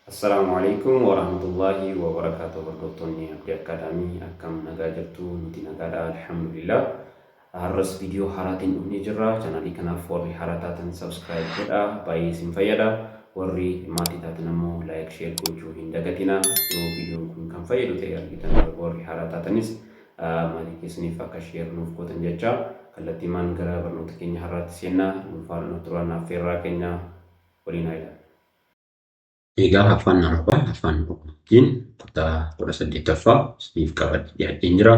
Assalaamu Aleykum Warahmatullaahi Wabarakaatuh Hordoftoonni Abdii Akkaadaamii akkam nagaa jirtu? Nuti nagaadha, alhamdulillah. Har'as viidiyoo haaraatiin dhufnee jirra. Chaanaalii kanaaf warri haaraa taatan subscribe godha, baay'ee isin fayyada. Warri maatii taatan ammoo like, share gochuu hin dagatina. Yoo viidiyoon kun kan fayyadu ta'e argitan, warri haaraa taatanis maatii keessaniif akka share nuuf gootan jecha, kallattiimaan gara barnoota keenya har'aatti seenna. Nu faana turaan affeerraa keenya, waliin haa ilaallu. Egaa Afaan Arabaa Afaan Oromootiin kutaa 18ffaa isiniif qabadhe dhiyaadheen jira.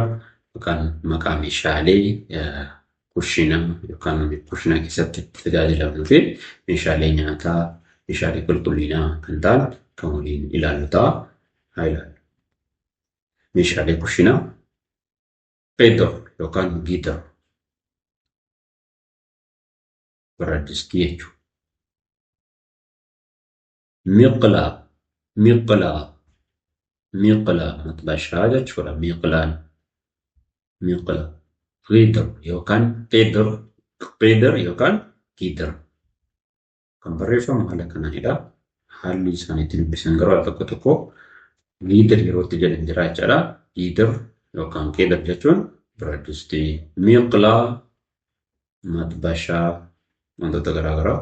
Yookaan maqaa meeshaalee kushiinaa yookaan kushiinaa keessatti itti tajaajilamnuu fi meeshaalee nyaataa, meeshaalee qulqullinaa kan ta'an kan waliin ilaallu ta'a. Haa ilaallu. Meeshaalee kushiinaa: qeetor yookaan giitar, biradistii jechuudha. Miqlaa, miqlaa, miqlaa maxbashaa jechuudha. Miqlaan, miqlaa. Qidir yookaan qidir, qidir yookaan gidir kan barreeffamu haala kanaanidha. Haalli isaan itti dubbisan garuu al tokko tokko gidir yeroo itti jedhan jira jechaadha. Gidir yookaan qidir jechuun biradistii. Miqlaa maxbashaa, wantoota garaagaraa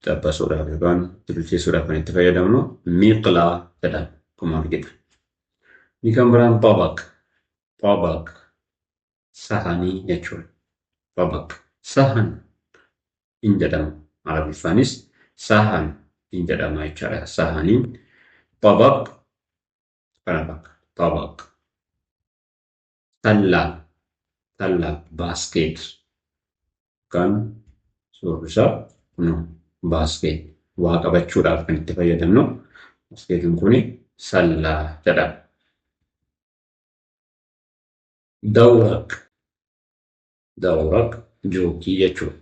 xabbasuudhaaf yookaan itti bilcheessuudhaaf kan itti fayyadamnu miqlaa jedhama akkuma argitan. Inni kan biraan xabaq, xabaq sahanii jechuudha. Xabaq sahan hin jedhama. Arabiffaanis sahan hin jedhama jechaadha. Sahaniin xabaq kana bakka xabaq. Tallaa, tallaa, basket kan suurri isaa kun basket, waa qabachuudhaaf kan itti fayyadamnu, baskeetiin kun sallaa jedhama. Dawraq, dawraq jookii jechuudha.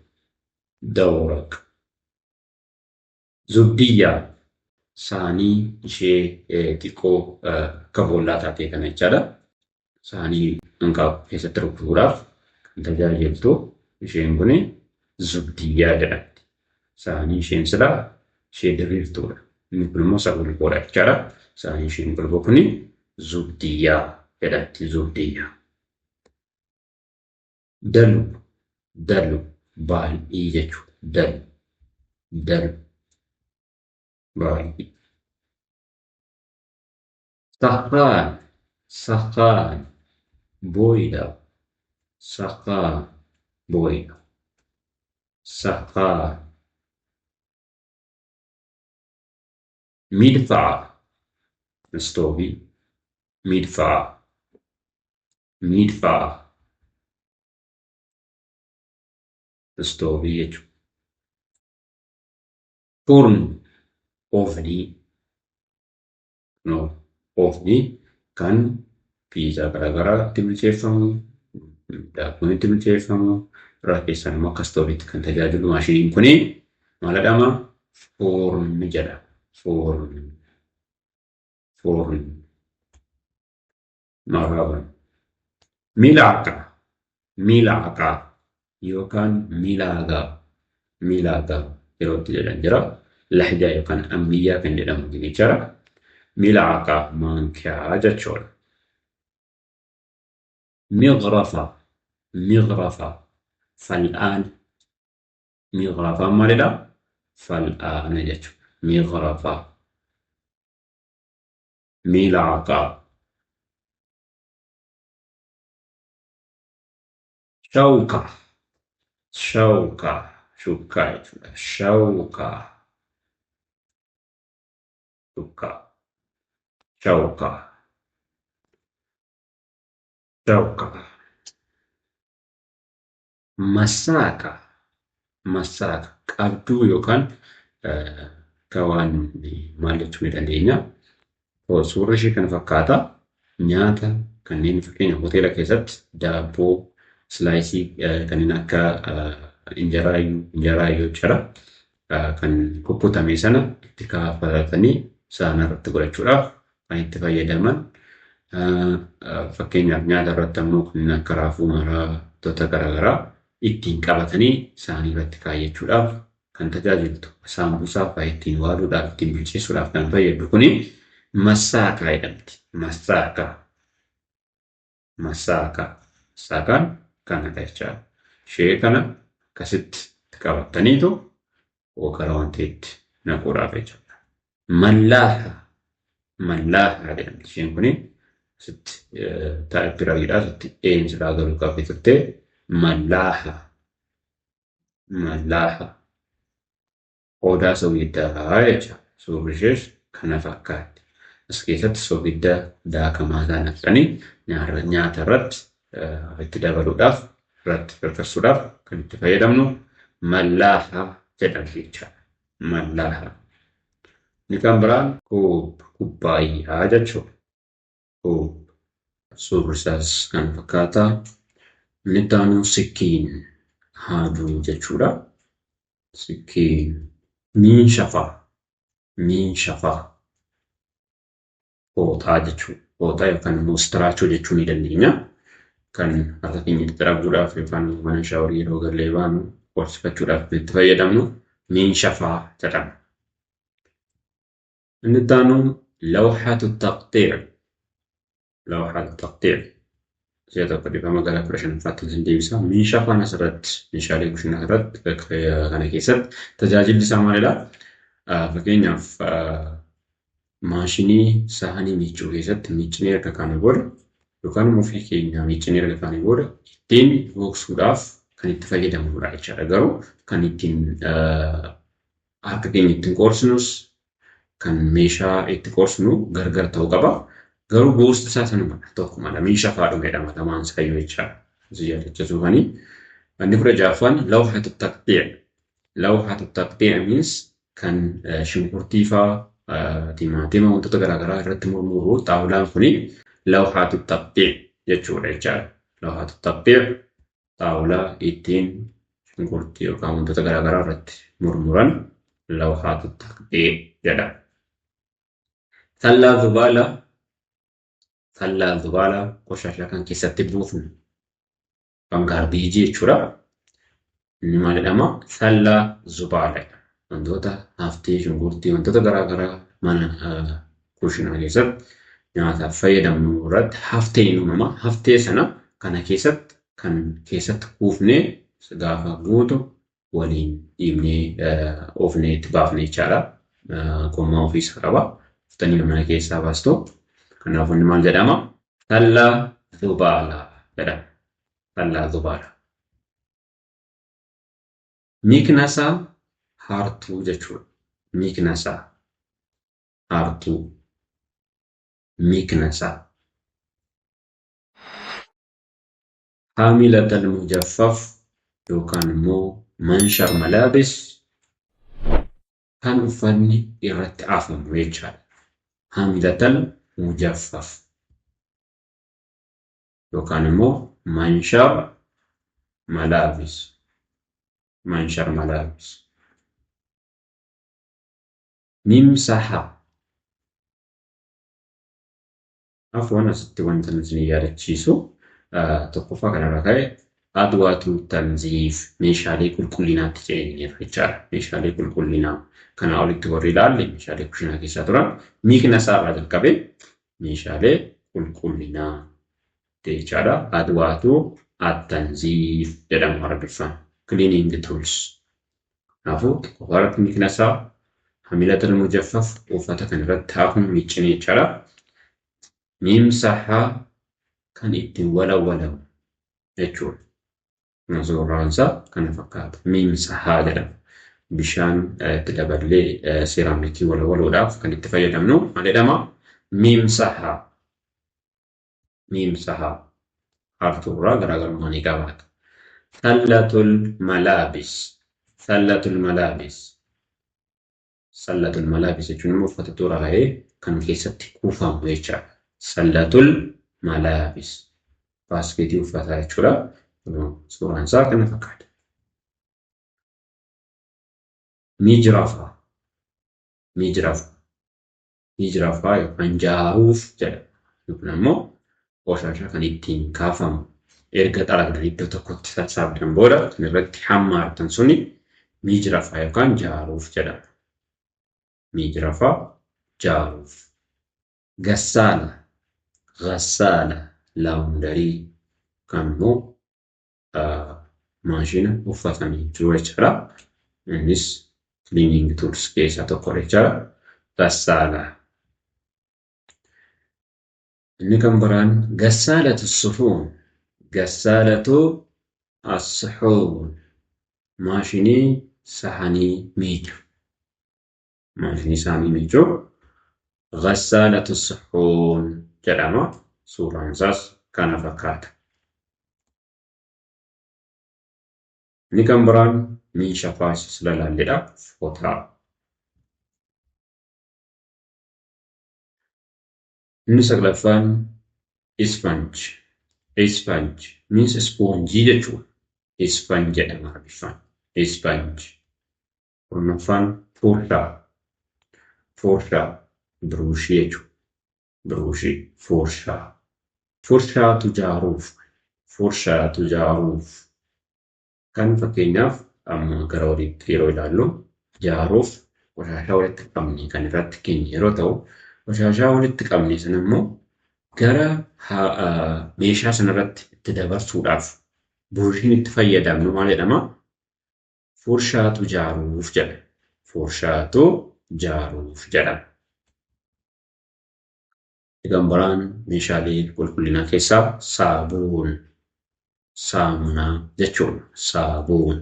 Dawraq. Zubdiyyaa, saanii ishee xiqqoo akka boollaa taatee kana jechaadha. Saanii hanqaaquu keessatti rukutuudhaaf kan tajaajiltu isheen kun zubdiyyaa jedhamti. Saanii isheen silaa ishee diriirtuudha. Inni kun immoo isa golboodha jechaadha. Saanii isheen golboo kun zubdiyyaa jedhamti. Zubdiyyaa. Dalu, dalu, baay'ee jechuudha. Dalu, dalu, baay'ee. Sahaan, sahaan, booyidha. Sahaan, booyidha. Sahaan. Midfaa, istoobii, midfaa, midfaa, istoobii jechuudha. Furn, oofnii, no, oofnii kan piizaa garaagaraa itti bilcheeffamu, daakkuun itti bilcheeffamu, irraa keessaan immoo akka istooviitti kan tajaajilu maashiniin kuni maal jedhama? Foorn jedhama. Foorn. Foorn. Marhaban. Milaaqa. Milaaqa yookaan milaagaa. Milaagaa yeroo itti jedhan jira. Lahjaa yookaan ammiyyaa kan jedhamu jechaadha. Milaaqa maankiyaa jechuudha. Mighrafa. Mighrafa. Fal'aana. Mighrafa maalidha? Fal'aana jechuudha. Mighrafa. Milaaqa. Shawka. Shawka. Shukkaa jechuudha. Shawka. Shukkaa. Shawka. Shawka. Masaaka. Masaaka. Qabduu yookaan akka waan maal jechuu ni dandeenya. Suurri ishee kana fakkaata. Nyaata kanneen fakkeenya hoteela keessatti daabboo silaayisii kanneen akka injeraa jechuudha. Kan kukkutame sana itti kaafatanii saana irratti godhachuudhaaf kan itti fayyadaman. Fakkeenyaaf nyaata irratti ammoo kanneen akka raafuu maraa, wantoota garaagaraa ittiin qabatanii saanii irratti kaayyachuudhaaf kan tajaajiltu saambusaa fa'aa ittiin waaduudhaaf ittiin bilcheessuudhaaf kan fayyaddu kuni massaakaa jedhamti. Massaakaa. Massaakaa. Massaakaan kanadha jechaadha. Ishee kana akkasitti qabattaniitu gara wanteetti naquudhaaf jechuudha. Mallaaha. Mallaaha jedhamti isheen kuni asitti taa'ee asitti eensilaa galuu qabdi turte. Mallaaha. Mallaaha. Qodaa soogiddaa jecha. Suurri ishees kana fakkaatti. As keessatti soogidda daakamaa isaa naqxanii nyaata irratti itti dabaluudhaaf irratti firfirsuudhaaf kan itti fayyadamnu mallaaha jedhamti jechaadha. Mallaaha. Inni kan biraan kubbaayyaa jechuudha. Kuub. Suurri isaas kan fakkaata. Inni itti aanu sikkiin haaduu jechuudha. Sikkiin miinshafaa. Miinshafaa. Fooxaa jechuudha. Fooxaa yookaan immoo istiraachoo jechuu ni dandeenya. Kan harka keenya itti xaraguudhaaf yookaan mana shaaworii yeroo gallee baanu qorsifachuudhaaf itti fayyadamnu miinshafaa jedhama. Inni itti aanu lawxatu taqxiic. Lawxatu taqxiic. Si'a tokko dhiifama gara 15ffaatti isin deebisa. Miinshafaan asirratti meeshaalee kushinaa irratti kana keessatti tajaajilli isaa maalidha? Fakkeenyaaf maashinii saanii miiccuu keessatti miiccinee erga kaanee booda yookaan immoo ofii keenya miiccinee erga kaanee booda ittiin gogsuudhaaf kan itti fayyadamnudha jechaadha. Garuu kan ittiin harka keenya ittiin qoorsinus kan meeshaa itti qoorsinu gargar ta'uu qaba. Garuu gosti isaa sanumadha tokkumadha. Miinshafaa jedhama lamaan isaayyuu jechaadha. Si yaadachiisuufani. Inni 16ffaan lawxatu taqxiic. Lawxatu taqxiic means kan shunkurtii fa'aa timaatima wantoota garaagaraa irratti murmuru xaawulaan kuni lawxatu taqxiic jechuudha jechaadha. Lawxatu taqxiic xaawulaa ittiin shunkurtii yookaan wantoota garaagaraa irratti murmuran lawxatu taqxiic jedhama. Sallaa zubaala. Sallaa zubaala qoshashaa kan keessatti buufnu kan gaarbiijii jechuudha. Inni maal jedhama? Sallaa zubaala jedhama. Wantoota haftee shunkurtii wantoota garaagaraa mana kushinaa keessatti nyaataaf fayyadamnu irratti hafteen uumama. Haftee sana kana keessatti kan keessatti kuufnee gaafa guutu waliin dhiibnee oofnee itti baafne jechaadha. Gommaa ofiis qaba. Uffitanii mana keessaa baastu. Kanaafuu inni maal jedhama? Sallaa zubaala jedhama. Sallaa zubaala. Miiknasaa haartuu jechuudha. Miiknasaa haartuu. Miiknasaa. Haamilatal mujaffaf yookaan immoo manshar malaabis kan uffanni irratti afamu jechaadha. Haamilatal mujaffaf yookaan immoo manshar malaabis. Manshar malaabis. Mimsaha. Afwan asitti wanta isin yaadachiisu tokkoffaa kanarra ka'e adwaatu tanziif meeshaalee qulqullinaatti ce'eenyeerra jechaadha. Meeshaalee qulqullinaa kanaa olitti warri ilaalle meeshaalee kushinaa keessaa turan miiknasaa irraa jalqabee meeshaalee qulqullinaa jechaadha. Adwaatu at-tanziif jedhamu Arabiffaan cleaning tools. Kanaafuu tokkoffaa irratti miiknasaa hamilatal mujaffaf uffata kan irratti haafuun miiccine jechaadha. Miimsahaa kan ittiin walawwalamu jechuudha. Suuraan isaa kana fakkaata. Miimsahaa jedhama. Bishaan itti daballee seeraamikii walawwaluudhaaf kan itti fayyadamnu maal jedhama? Miimsahaa. Miimsahaa. Haartuurraa garaagarummaa ni qabaata. Sallatul malaabis. Sallatul malaabis. Sallatul malaabis jechuun immoo uffata xuraa'ee kan keessatti kuufamu jechaadha. Sallatul malaabis. Baaskeetii uffataa jechuudha. Suuraan isaa kana fakkaata. Mijrafaa. Mijrafaa. Mijrafaa yookaan jaaruuf jedhama. Yookaan immoo qoshasha kan ittiin kaafamu erga xaragdan iddoo tokkotti sassaabdan booda kan irratti hammaartan suni Mijrafaa yookaan jaaruuf jedhama. Mijrafaa jaaruuf. Gassaala. Gassaala laawundarii yookaan immoo maashina uffata miiccuu jechuudha. Innis cleaning tools keessaa tokko jechuudha. Gassaala. Inni kan biraan gassaalatu suhuun. Gassaalatu as-suhuun. Maashinii sahanii miicu. Maashinii sahanii miicu gassaalatu suhuun jedhama. Suuraan isaas kana fakkaata. Inni kan biraan miisha faayis lalaalledha. Footaa. Inni saglaffaan isfanj. Isfanj means ispoonjii jechuudha. Isfanj jedhama Arabiffaan. Isfanj. Kurnaffaan furshaa. Furshaa biruushii jechuudha. Biruushii furshaa. Furshaatu jaaruuf. Furshaatu jaaruuf. Kan fakkeenyaaf amma gara oliitti yeroo ilaallu jaaruuf qoshaashaa walitti qabne kan irratti keenye yeroo ta'u, qoshaashaa walitti qabne sana immoo gara meeshaa sanarratti itti dabarsuudhaaf burushiin itti fayyadamnu maal jedhama? Furshaatu jaaruuf jedha. Furshaatu jaaruuf jedhama. Egaan biraan meeshaalee qulqullinaa keessaa saabuun, saamunaa jechuudha. Saabuun.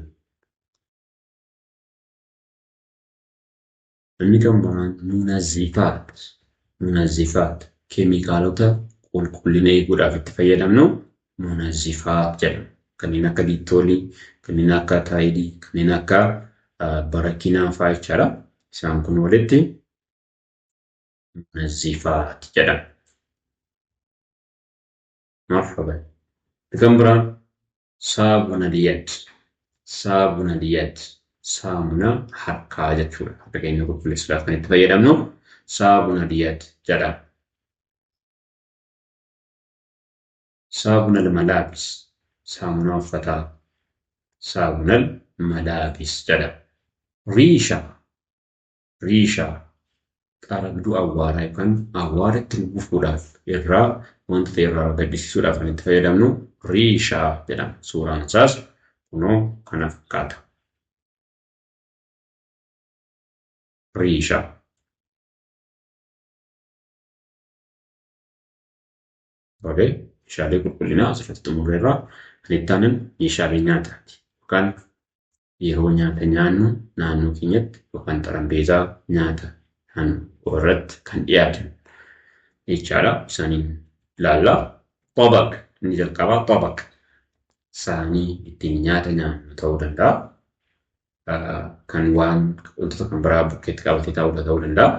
Inni kan biraan munazzifaat. Munazzifaat keemikaalota qulqullina eeguudhaaf itti fayyadamnu munazzifaat jedhama. Kanneen akka diittoolii, kanneen akka taayidii, kanneen akka barakinaa fa'aa jechaadha. Isaan kun walitti munazzifaat jedhama. Marhaban. Kan biraan saabuna liyad. Saabuna liyad. Saamuna harkaa jechuudha. Harka keenya qulqulleessuudhaaf kan itti fayyadamnu saabuna liyad jedhama. Saabuna malaabis. Saamuna uffataa. Saabuna malaabis jedhama. Riisha. Riisha. Qarabduu awwaaraa yookaan awwaara ittiin buufuudhaaf irraa wanta ta'e irraa gaddisiisuudhaaf kan itti fayyadamnu riishaa jedhama. Suuraan isaas kunoo kana fakkaata. Riishaa. Tolee, meeshaalee qulqullinaa asirratti xumurreerra. Kan itti aanan meeshaalee nyaataati. Yookaan yeroo nyaata nyaannu naannoo keenyatti yookaan xarambeezaa nyaata irratti kan dhiyaatan jechaadha. Isaaniin ilaalla. Xabaq inni jalqabaa xabaq saanii ittiin nyaata nyaannu ta'uu danda'a. Kan waan wantoota kan biraa bukkeetti qabatee taa'u ta'uu danda'a.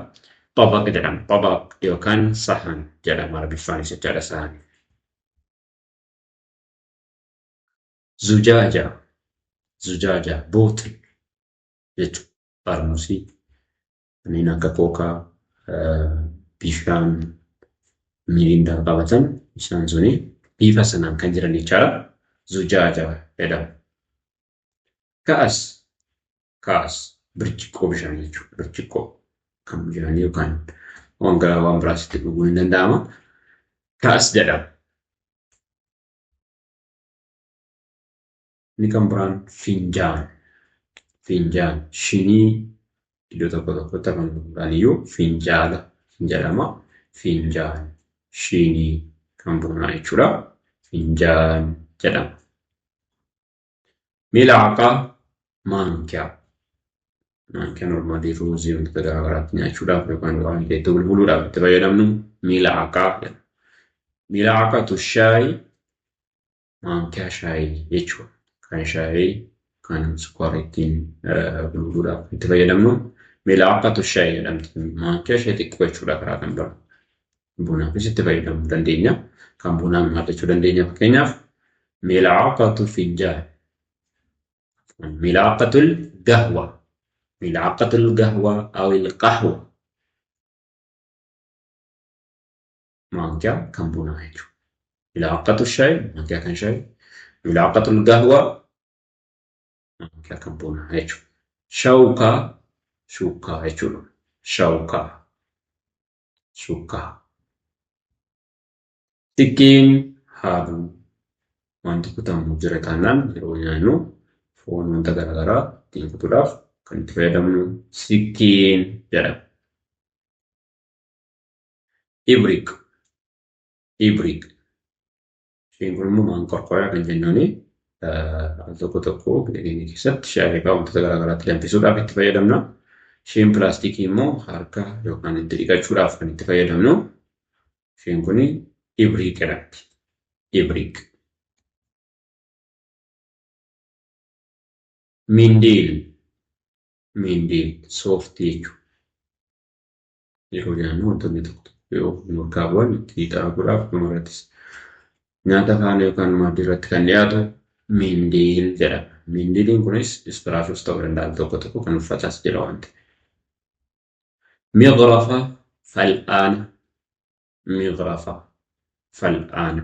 Xabaq jedhama. Xabaq yookaan sahan jedhama Arabiffaanis jechaadha sahan. Zujaaja. Zujaaja bootil jechuudha. Xarmusii kanneen akka kookaa, bishaan, mirindaa qabatan isaan suni bifa sanaan kan jiran jechaadha. Zujaaja jedhama. Ka'as. Ka'as birciqqoo bishaanii jechuudha. Birciqqoo kan bishaanii yookaan waan garaa waan biraas itti dhuguun ni danda'ama. Ka'as jedhama. Inni kan biraan finjaan. Finjaan shinii iddoo tokko tokkotti afaan biraan iyyuu finjaala jedhama. Finjaan shinii kan bunaa jechuudha. Finjaan jedhama. Milaaqa maankiyaa. Maankiyaa normaalii ruuzii wantoota garaa garaatti nyaachuudhaaf yookaan waan itti bulbuluudhaaf itti fayyadamnu milaaqaa jedhama. Milaaqatu shaayii maankiyaa shaayii jechuudha. Kan shaayii kan sukkaara ittiin bulbuluudhaaf itti fayyadamnu milaaqatu shaayii jedhamti. Maankiyaa shaayii xiqqoo jechuudha karaa kan biraa. Bunaafis itti fayyadamuu dandeenya. Kan bunaa maal jechuu dandeenya fakkeenyaaf milaaqatu finjaan. Milaaqatul gahwa. Milaaqatul gahwa awil qahwa. Maankiyaa kan bunaa jechuudha. Milaaqatu shaayii maankiyaa kan shaayii. Milaaqatul gahwa maankiyaa kan bunaa jechuudha. Shawkaa shuukaa jechuudha. Shawkaa shuukaa. Xiqqeen haaduu wanti kutamu jira taanaan yeroo nyaannu foon wanta garaagaraa ittiin kutuudhaaf kan itti fayyadamnu sikkeen jedhama. Ibriq ibriq isheen kun immoo maanqorqoraa kan jennuuni al tokko tokko biyya keenya keessatti shaayii fa'aa wantoota garaagaraatti danfisuudhaaf itti fayyadamna. Isheen pilaastikii immoo harka yookaan itti dhiqachuudhaaf kan itti fayyadamnu. Isheen kun ibriq jedhamti. Ibriq. Mindiil mindiil sooftii jechuudha. Yeroo nyaannu wantoonni tokko tokko yoo nurkaa bu'an itti xaraguudhaaf dhumarrattis nyaata faana yookaan maaddii irratti kan dhiyaatu mindiil jedhama. Mindiiliin kunis ispiraashos ta'uu danda'a tokko tokko kan uffataas jira waan ta'eef. Miqrafa fal'aana miqrafa fal'aana.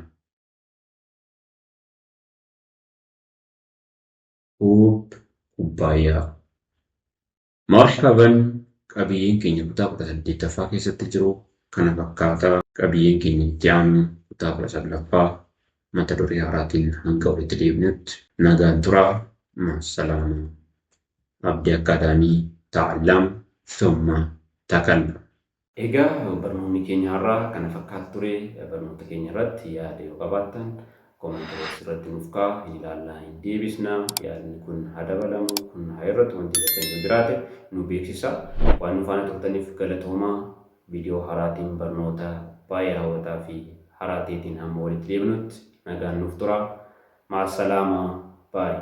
Kuub kubbaayyaa. Marhaban qabiyyeen keenya kutaa 18ffaa keessatti jiru kana fakkaata. Qabiyyeen keenya itti aanu kutaa 19ffaa mata duree haaraatiin hanga walitti deebinutti nagaan turaa. Ma'asalaama. Abdii Akkaadaamii ta'allam thumma takallam. Egaa barnoonni keenya har'aa kana fakkaata ture. Barnoota keenya irratti yaada yoo qabaattan comment box irratti nuuf kaa'aa hin ilaallaa hin deebisna. Yaadni kun haa dabalamu kun haa hir'atu wanti jettan yoo jiraate nu beeksisa. Waan nu faana turtaniif galatoomaa. Viidiyoo haraatiin barnoota baay'ee hawwataa fi haraa ta'eetiin hamma walitti deebinutti nagaan nuuf turaa. Ma'asalaama. Bye.